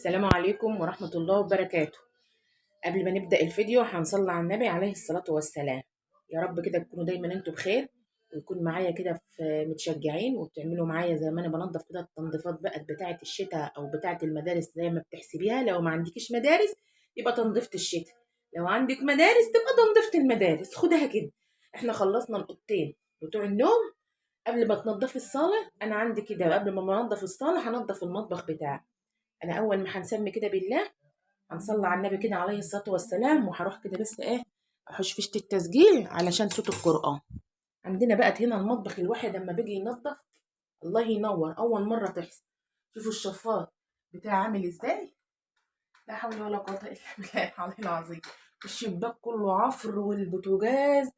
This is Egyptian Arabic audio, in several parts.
السلام عليكم ورحمة الله وبركاته. قبل ما نبدأ الفيديو هنصلي على النبي عليه الصلاة والسلام. يا رب كده تكونوا دايما انتوا بخير، ويكون معايا كده في متشجعين، وبتعملوا معايا زي ما انا بنظف كده التنظيفات بقى بتاعة الشتاء او بتاعة المدارس زي ما بتحسبيها. لو ما عندكيش مدارس يبقى تنظيفة الشتاء، لو عندك مدارس تبقى تنظيفة المدارس. خدها كده. احنا خلصنا الاوضتين بتوع النوم. قبل ما تنضفي الصالة، انا عندي كده قبل ما بنضف الصالة هنضف المطبخ بتاعي. انا اول ما هنسمي كده بالله هنصلي على النبي كده عليه الصلاة والسلام، وهروح كده بس ايه احوش فيشه التسجيل علشان صوت القران. عندنا بقى هنا المطبخ الواحد لما بيجي ينظف الله ينور، اول مرة تحصل. شوفوا الشفاط بتاعي عامل ازاي، لا حول ولا قوة الا بالله العلي العظيم. الشباك كله عفر والبوتاجاز،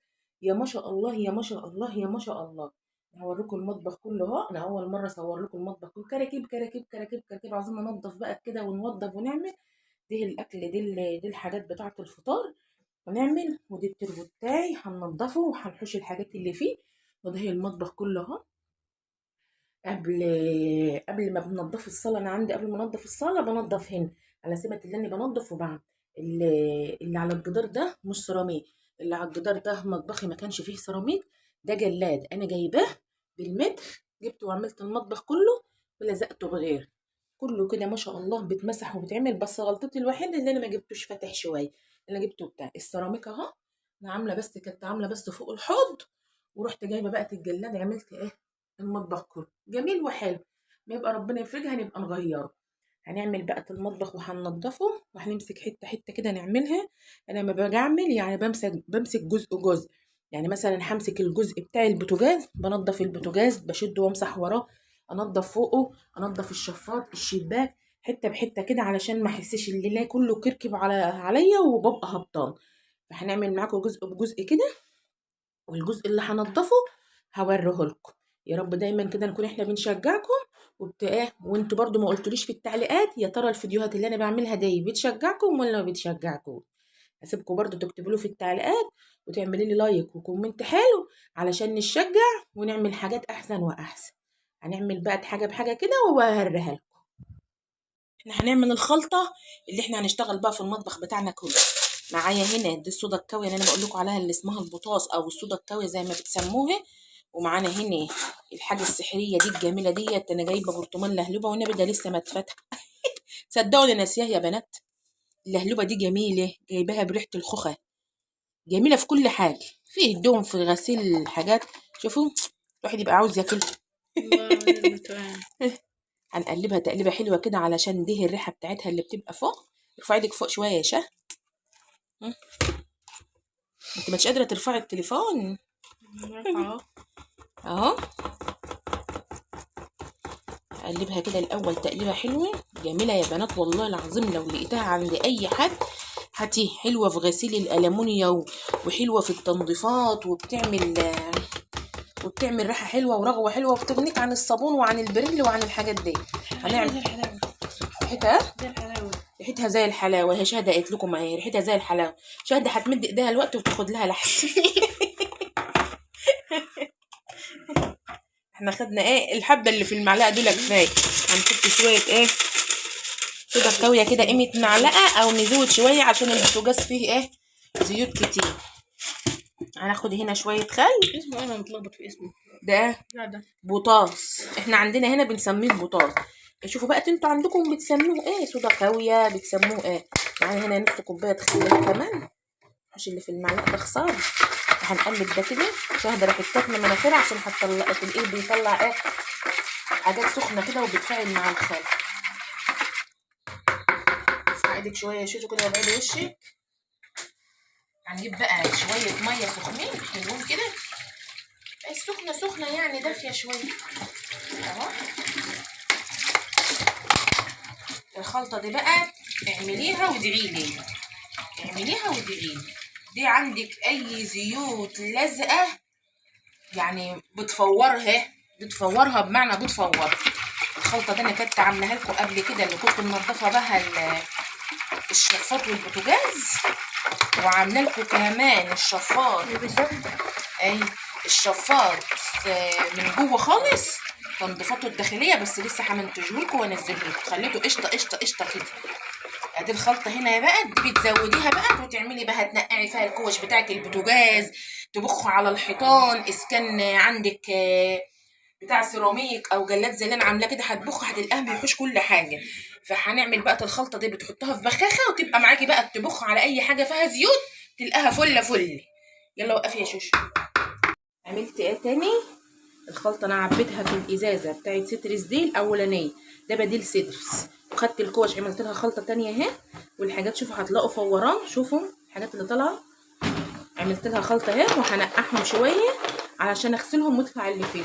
يا ما شاء الله يا ما شاء الله يا ما شاء الله. هوريكم المطبخ كله اهو. انا اول مرة اصور لكم المطبخ كله، كراكيب كراكيب كراكيب كراكيب. عايزين ننضف بقى كده ونوضب ونعمل. دي الاكل، دي الحاجات بتاعه الفطار ونعمل. ودي التربو بتاعي هننضفه وهنحوش الحاجات اللي فيه. وده هي المطبخ كله اهو. قبل ما بننضف الصاله، انا عندي قبل ما انضف الصاله بنضف هنا على سمه اللي انا بنضف وبعمل. اللي على الجدار ده مش سيراميك، اللي على الجدار ده مطبخي ما كانش فيه سيراميك، ده جلاد انا جايباه بالمتر، جبته وعملت المطبخ كله ولزقته بغير كله كده ما شاء الله بيتمسح وبيتعمل. بس غلطتي الوحيدة ان انا ما جبتوش فاتح شوية، انا جبته بتاع السيراميك اهو. انا عامله بس كنت عامله بس فوق الحوض، ورحت جايبه بقى الجلاد عملت ايه المطبخ كله جميل وحلو. ما يبقى ربنا يفرجها نبقى نغيره. هنعمل بقى المطبخ وهننضفه وهنمسك حتة حتة كده نعملها. انا لما باجي اعمل يعني بمسك جزء جزء، يعني مثلا همسك الجزء بتاع البوتاجاز، بنضف البوتاجاز بشده وامسح وراه، انضف فوقه، انضف الشفاط، الشباك، حتة بحته كده علشان ما احسش الليلة كله كركب عليا وببقى هبطان. فهنعمل معاكم جزء بجزء كده، والجزء اللي هنضفه هوريه لكم. يا رب دايما كده نكون احنا بنشجعكم وبتاع. وانتوا برضو ما قلتوليش في التعليقات يا ترى الفيديوهات اللي انا بعملها دي بتشجعكم ولا ما بتشجعكم. هسيبكم برضو تكتبوا له في التعليقات وتعملي لي like و comment حلو علشان نشجع ونعمل حاجات احسن واحسن. هنعمل بقى حاجة بحاجة كده وهوريها لكم. احنا هنعمل الخلطة اللي احنا هنشتغل بقى في المطبخ بتاعنا كله. معايا هنا دي الصودا الكاويه اللي انا بقول لكم عليها اللي اسمها البطاط او الصودا الكاويه زي ما بتسموها. ومعانا هنا الحاجة السحريه دي الجميلة ديت، انا جايبه برطمان لهلوبه والنبي ده لسه ما اتفتح. صدقوني ناسياه يا بنات. اللهلوبه دي جميلة، جايباها بريحه الخوخه، جميلة في كل حاجة، في هدوم، في غسيل الحاجات. شوفوا الواحد يبقى عاوز ياكل. هنقلبها تقليبه حلوة كده علشان دي الريحة بتاعتها اللي بتبقى فوق. ارفعي ايدك فوق شوية يا شه. انت مش قادرة ترفعي التليفون اهو. اقلبها كده الاول تقليبه حلوة جميلة يا بنات، والله العظيم لو لقيتها عند اي حد هاتيه. حلوة في غسيل الالومنيا وحلوه في التنظيفات، وبتعمل ريحه حلوة ورغوه حلوة، وبتغنيك عن الصابون وعن البريل وعن الحاجات دي. هنعمل ريحتها زي الحلاوة، ريحتها زي الحلاوة. هي شهده قالت لكم اهي ريحتها زي الحلاوة. شهده هتمد ايديها الوقت وتاخد لها لحس. احنا خدنا ايه الحبة اللي في المعلقة دول كفاية. هنحط شوية ايه صودا كاويه كده قيمة معلقه او نزود شوية عشان البوتاجاز فيه ايه زيوت كتير. هناخد هنا شوية خل. اسمه ايه؟ انا متلخبط في اسمه ده لا ده بوطاس، احنا عندنا هنا بنسميه البوطاس. شوفوا بقى انتوا عندكم بتسموه ايه، صودا كاويه بتسموه ايه. معانا هنا نص كوباية خل كمان، مش اللي في المعلقة ده خسارة. هنقلب ده كده. شهده راحت كاتمه مناخيرها عشان هتطلع الايه، بيطلع ايه حاجات سخنة كده وبتفاعل مع الخل. ارفعي ايدك شوية يا شوشو كده وابعدي وشك. هنجيب بقى شوية مية سخنين حلوين كده، السخنة سخنة يعني دافيه شوية اهو. الخلطة دي بقى اعمليها وادعي لي، اعمليها وادعي لي. دي عندك اي زيوت لازقه يعني بتفورها، بتفورها بمعنى بتفورها. الخلطة دي انا كنت عاملاها لكم قبل كده، اللي كنت منضفه بها الشفاط والبوتاجاز، وعامله لكم كمان الشفاط. اي الشفاط من جوه خالص. تنظيفاته الداخلية، بس لسه همنتجهولكوا وانزلهولكوا. خليته قشطه قشطه قشطه كده. ادي الخلطة هنا بقى، دي بتزوديها بقى وتعملي بقى، تنقعي فيها الكوش بتاعه البوتاجاز، تبخ على الحيطان، اذا كان عندك بتاع سيراميك او جلاد زي اللي انا عاملاه كده، هتبخ هتلقاها بيحوش كل حاجة. فهنعمل بقى الخلطة دي، بتحطها في بخاخه وتبقى معاكي بقى تبخ على اي حاجة فيها زيوت، تلقاها فله فل. يلا وقفي يا شوشو. عملت ايه تاني؟ الخلطة انا عبيتها في الازازه بتاعت سترس دي الاولانية، ده بديل سترس. وخدت الكوش عملت لها خلطه تانية اهي، والحاجات شوفوا هتلاقوا فوران، شوفوا الحاجات اللي طالعه، عملت لها خلطه اهي، وهنقعهم شوية علشان اغسلهم واطلع اللي فيه.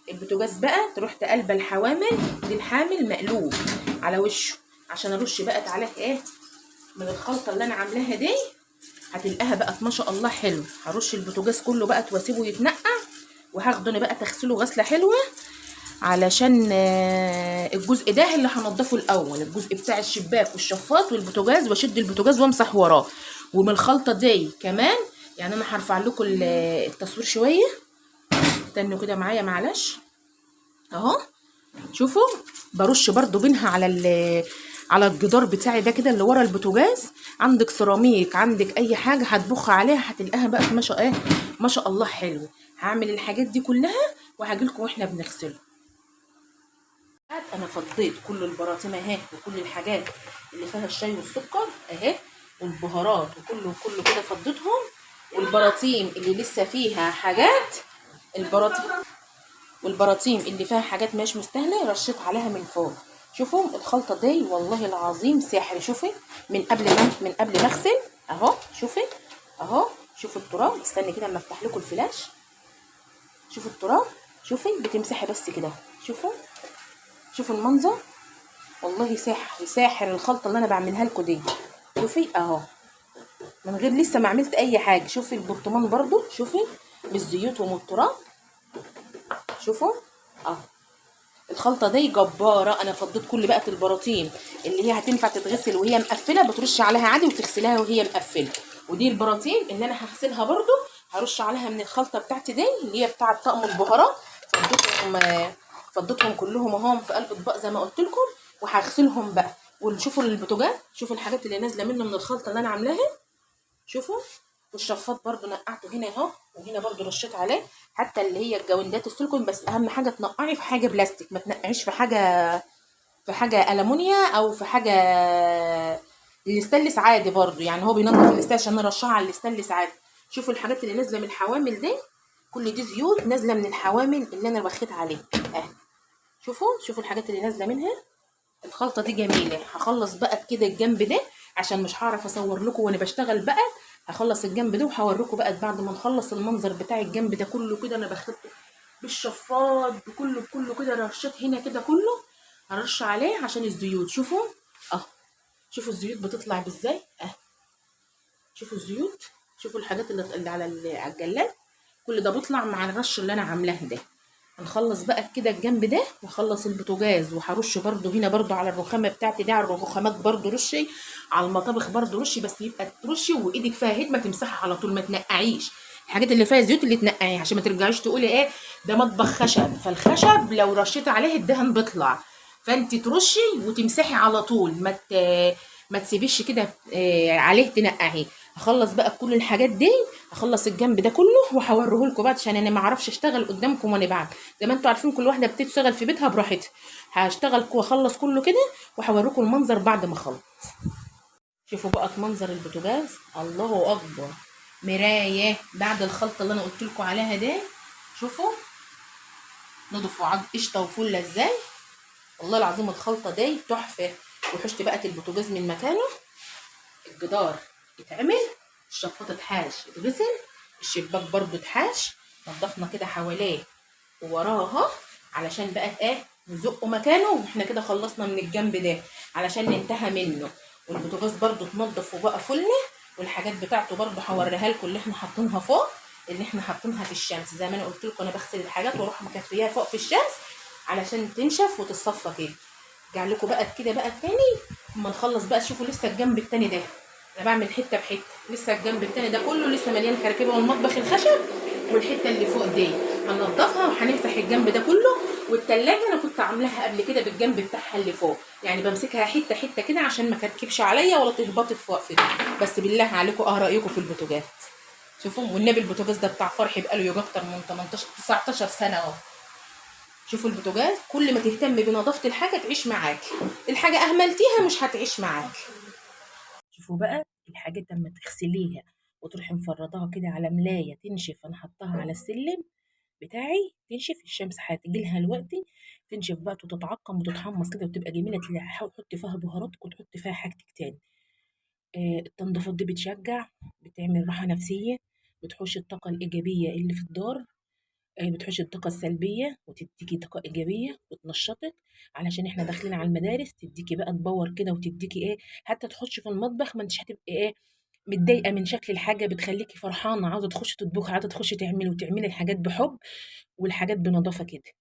البوتاجاز بقى تروح تقلبه الحوامل دي، الحامل مقلوب على وشه عشان ارش بقى عليه ايه من الخلطة اللي انا عاملاها دي، هتلقاها بقى ما شاء الله حلو. هرش البوتاجاز كله بقى واسيبه يتنقع، وهاخده انا بقى تغسله غسله حلوة، علشان الجزء ده اللي هنضفه الاول، الجزء بتاع الشباك والشفاط والبوتاجاز، واشد البوتاجاز وامسح وراه. ومن الخلطة دي كمان يعني انا هرفع لكم التصوير شوية، استنوا كده معايا معلش اهو. شوفوا برش برضو بينها على الجدار بتاعي ده كده اللي ورا البوتاجاز. عندك سيراميك، عندك اي حاجة هتبخ عليها، هتلقاها بقى ما شاء ايه ما شاء الله حلو. هعمل الحاجات دي كلها وهاجيلكم واحنا بنغسله. انا فضيت كل البراطيم اهي، وكل الحاجات اللي فيها الشاي والسكر اهي، والبهارات وكله كله كده فضيتهم. والبراطيم اللي لسه فيها حاجات، البراطيم والبراطيم اللي فيها حاجات مش مستاهلة رشيت عليها من فوق. شوفوا الخلطة دي والله العظيم سحر. شوفي من قبل ما اغسل اهو، شوفي اهو، شوفوا التراب. استني كده اما افتح لكم الفلاش. شوفوا التراب، شوفي بتمسحي بس كده، شوفوا شوفوا المنظر، والله ساحر ساحر الخلطة اللي انا بعملها لكم دي. شوفي اهو من غير لسه ما عملت اي حاجة. شوفي البرطمان برضو، شوفي بالزيوت ومن التراب، شوفوا اهو. الخلطة دي جبارة. انا فضيت كل بقى البراطيم اللي هي هتنفع تتغسل وهي مقفلة، بترش عليها عادي وتغسلها وهي مقفلة. ودي البراطيم اللي انا هغسلها برضو هرش عليها من الخلطة بتاعتي دي اللي هي بتاعه طقم البهارات. فضيتهم كلهم اهم في قلب اطباق زي ما قلت لكم، وهغسلهم بقى. ونشوفوا البوتاجاز، شوفوا الحاجات اللي نازله منه من الخلطة اللي انا عاملاها، شوفوا. والشفاط برضو نقعته هنا اهو، وهنا برضو رشيت عليه، حتى اللي هي الجوندات السيليكون. بس اهم حاجة تنقعي في حاجة بلاستيك، ما تنقعيش في حاجة المونيا او في حاجة الستانلس عادي برضو، يعني هو بينضف الستانلس عشان نرشها على الستانلس عادي. شوفوا الحاجات اللي نازله من الحوامل دي، كل دي زيوت نازله من الحوامل اللي انا بخيت عليه اهي. شوفوا الحاجات اللي نازله منها. الخلطة دي جميلة. هخلص بقى كده الجنب ده عشان مش هعرف اصور لكم وانا بشتغل بقى. هخلص الجنب ده وهوريكم بقى بعد ما نخلص المنظر بتاع الجنب ده كله كده. انا بخدته بالشفاط بكله بكله كده، رشيت هنا كده كله هرش عليه عشان الزيوت. شوفوا اهو، شوفوا الزيوت بتطلع ازاي اهي. شوفوا الزيوت، شوفوا الحاجات اللي على الجلاد، كل ده بيطلع مع الرش اللي انا عاملاه ده. هنخلص بقى كده الجنب ده واخلص البوتاجاز، وهرش برده هنا برده على الرخامه بتاعتي دي، على الرخامات برده رشي، على المطابخ برده رشي، بس يبقى ترشي وايدك فيها هدمه تمسحها على طول، ما تنقعيش الحاجات اللي فيها زيوت اللي تنقعيها، عشان ما ترجعيش تقولي ايه ده مطبخ خشب. فالخشب لو رشيت عليه الدهن بيطلع، فانت ترشي وتمسحي على طول، ما تسيبيش كده عليه تنقعيه. هخلص بقى كل الحاجات دي، هخلص الجنب ده كله وهوريه لكم بقى، عشان انا ما اعرفش اشتغل قدامكم وانا بعمل. زي ما انتوا عارفين كل واحدة بتشتغل في بيتها براحتها. هشتغل واخلص كله كده وهوريكم المنظر بعد ما اخلص. شوفوا بقى منظر البوتاجاز، الله اكبر، مراية بعد الخلطة اللي انا قلت لكم عليها دي. شوفوا نضف وعد قشطه وفله ازاي، والله العظيم الخلطة دي تحفة. وحشت بقى البوتاجاز من مكانه، الجدار اتعمل، الشفاط اتحاش اتغسل، الشباك برضو اتحاش، نضفنا كده حواليه ووراها علشان بقى ايه نزقه مكانه. واحنا كده خلصنا من الجنب ده علشان ننتهى منه. والبوتاجاز برضو اتنضف وبقى فله، والحاجات بتاعته برضو هوريها لكم اللي احنا حاطينها فوق، اللي احنا حاطينها في الشمس. زي ما انا قلت لكم انا بغسل الحاجات واروح مكفياها فوق في الشمس علشان تنشف وتتصفى كده. ارجع لكم بقى كده بقى التاني اما نخلص بقى. شوفوا لسه الجنب التاني ده انا بعمل حتة بحته، لسه الجنب التاني ده كله لسه مليان كراكيب، والمطبخ الخشب والحتة اللي فوق دي هننضفها، وهنمسح الجنب ده كله والتلاجة انا كنت عاملاها قبل كده بالجنب بتاعها اللي فوق، يعني بمسكها حتة حتة كده عشان ما كركبش عليا ولا تهبطي في وقفتي. بس بالله عليكم ايه رايكم في البوتاجاز؟ شوفوا والنبي البوتاجاز ده بتاع فرحي بقاله يجي اكتر من 18 19 سنة اهو. شوفوا البوتاجاز، كل ما تهتمي بنظافه الحاجة تعيش معاكي، الحاجة اهملتيها مش هتعيش معاكي. شوفوا بقى الحاجات لما تغسليها وتروحي مفرطاها كده على ملايه تنشف، انا حطاها على السلم بتاعي تنشف، الشمس هتجيلها دلوقتي تنشف بقى وتتعقم وتتحمص كده وتبقى جميلة، تلاقيها وتحطي فيها بهاراتك وتحطي فيها حاجتك تاني. التنظيفات دي بتشجع، بتعمل راحة نفسية، بتحوش الطاقة الايجابية اللي في الدار، بتحوش الطاقة السلبية وتديكي طاقة ايجابية وتنشطك، علشان احنا داخلين على المدارس، تديكي بقى تبور كده وتديكي ايه، حتى تخش في المطبخ ما انتش هتبقي ايه متضايقة من شكل الحاجة، بتخليكي فرحانة عاوزه تخشي تطبخي، عاوزه تخشي تعملي وتعملي الحاجات بحب والحاجات بنظافه كده.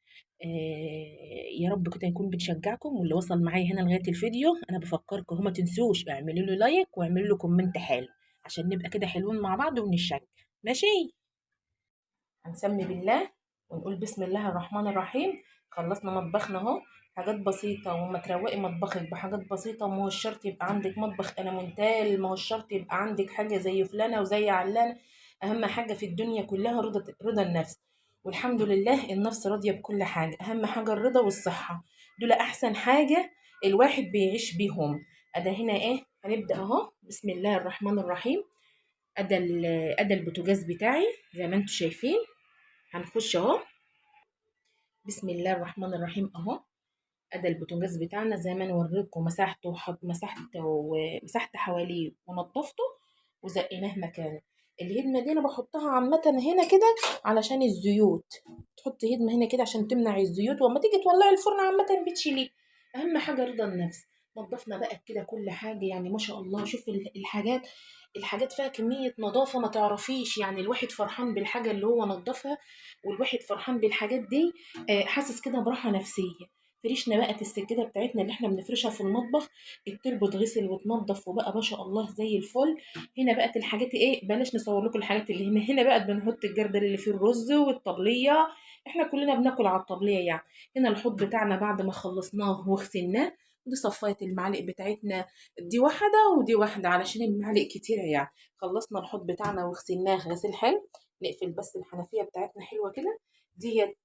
يا رب كده يكون بتشجعكم. واللي وصل معايا هنا لغاية الفيديو انا بفكركم ما تنسوش اعملوا له like واعملوا له comment حلو عشان نبقى كده حلوين مع بعض ونشجع. ماشي، هنسمي بالله ونقول بسم الله الرحمن الرحيم. خلصنا مطبخنا اهو، حاجات بسيطة، وما تروقي مطبخك بحاجات بسيطة. ما هو الشرط يبقى عندك مطبخ ألمونتال، ما هو الشرط يبقى عندك حاجة زي فلانة وزي علانة. أهم حاجة في الدنيا كلها رضا النفس، والحمد لله النفس راضية بكل حاجة. أهم حاجة الرضا والصحة، دول أحسن حاجة الواحد بيعيش بيهم. أدا هنا إيه، هنبدأ أهو بسم الله الرحمن الرحيم. أدا البوتاجاز بتاعي زي ما انتم شايفين، هنخش أهو بسم الله الرحمن الرحيم أهو. أدا البوتاجاز بتاعنا زي ما انا وريتكم مساحته، مسحت حواليه ونضفته وزقيناه مكانه. الهدمه دي انا بحطها عامة هنا كده علشان الزيوت، تحطي هدمه هنا كده عشان تمنع الزيوت، واما تيجي تولعي الفرن عامة بتشيليه. اهم حاجة رضا النفس. نضفنا بقى كده كل حاجة، يعني ما شاء الله. شوف الحاجات فيها كمية نظافة ما تعرفيش، يعني الواحد فرحان بالحاجة اللي هو نظفها، والواحد فرحان بالحاجات دي، حاسس كده براحة نفسية. فرشنا بقى السجادة بتاعتنا اللي احنا بنفرشها في المطبخ، التربو اتغسل واتنضف وبقى ما شاء الله زي الفل. هنا بقت الحاجات ايه، بلاش نصور لكم الحاجات اللي هنا. هنا بقى بنحط الجردل اللي فيه الرز والطبليه، احنا كلنا بناكل على الطبلية يعني. هنا الحوض بتاعنا بعد ما خلصناه وغسلناه، دي صفايه المعالق بتاعتنا، دي واحدة ودي واحدة علشان المعالق كتيرة يعني. خلصنا الحوض بتاعنا وغسلناه غسيل حلو. نقفل بس الحنفية بتاعتنا حلوة كده. ديت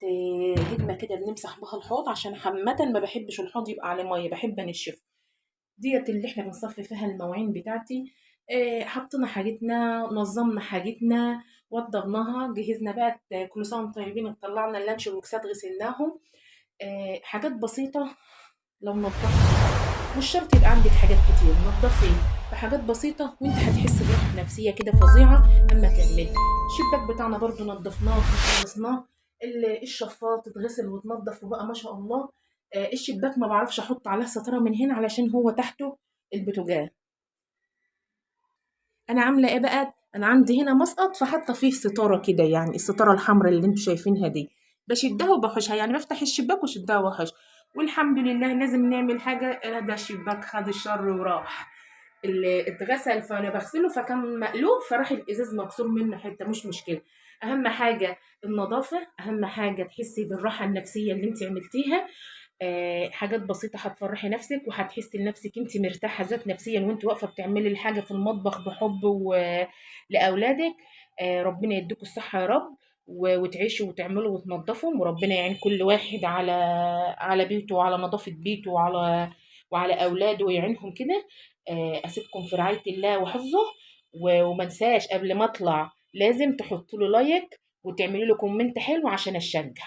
هدمه كده بنمسح بها الحوض، عشان عامة ما بحبش الحوض يبقى عليه مية، بحب انشفه. ديت اللي احنا بنصفي فيها المواعين بتاعتي. حطينا حاجتنا، نظمنا حاجتنا، وضبناها، جهزنا بقى. كل سنة وانتم طيبين. طلعنا اللانش بوكسات غسلناهم. حاجات بسيطة لو نظفتي، مش شرط يبقى عندك حاجات كتير، نظفي بحاجات بسيطة وانت هتحس براحة نفسية كده فظيعة اما تعملي. الشباك بتاعنا برضو نظفناه وخلصناه، الشفاط اتغسل واتنضف وبقى ما شاء الله. الشباك ما بعرفش احط عليه ستارة من هنا علشان هو تحته البوتاجاز. انا عامله ايه بقى، انا عندي هنا مسقط فحاطه فيه ستارة كده، يعني الستارة الحمراء اللي انتوا شايفينها دي، بشدها وبحوشها، يعني بفتح الشباك وشدها وحش. والحمد لله لازم نعمل حاجة. ده الشباك خد الشر وراح، اللي اتغسل فانا بغسله فكان مقلوب، فراح الازاز مكسور منه حتة، مش مشكلة. اهم حاجة النظافة، اهم حاجة تحسي بالراحة النفسية اللي انت عملتيها. حاجات بسيطة هتفرحي نفسك وهتحسي لنفسك انت مرتاحة ذات نفسيا وانت واقفة بتعملي الحاجة في المطبخ بحب لاولادك. ربنا يديكم الصحة يا رب، وتعيشوا وتعملوا وتنظفوا، وربنا يعين كل واحد على بيته وعلى نظافة بيته وعلى اولاده ويعينهم كده. اسيبكم في رعاية الله وحفظه، وما انساش قبل ما اطلع لازم تحطوا له like وتعملوا له comment حلو عشان اشجع.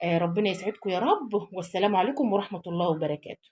ربنا يسعدكم يا رب، والسلام عليكم ورحمة الله وبركاته.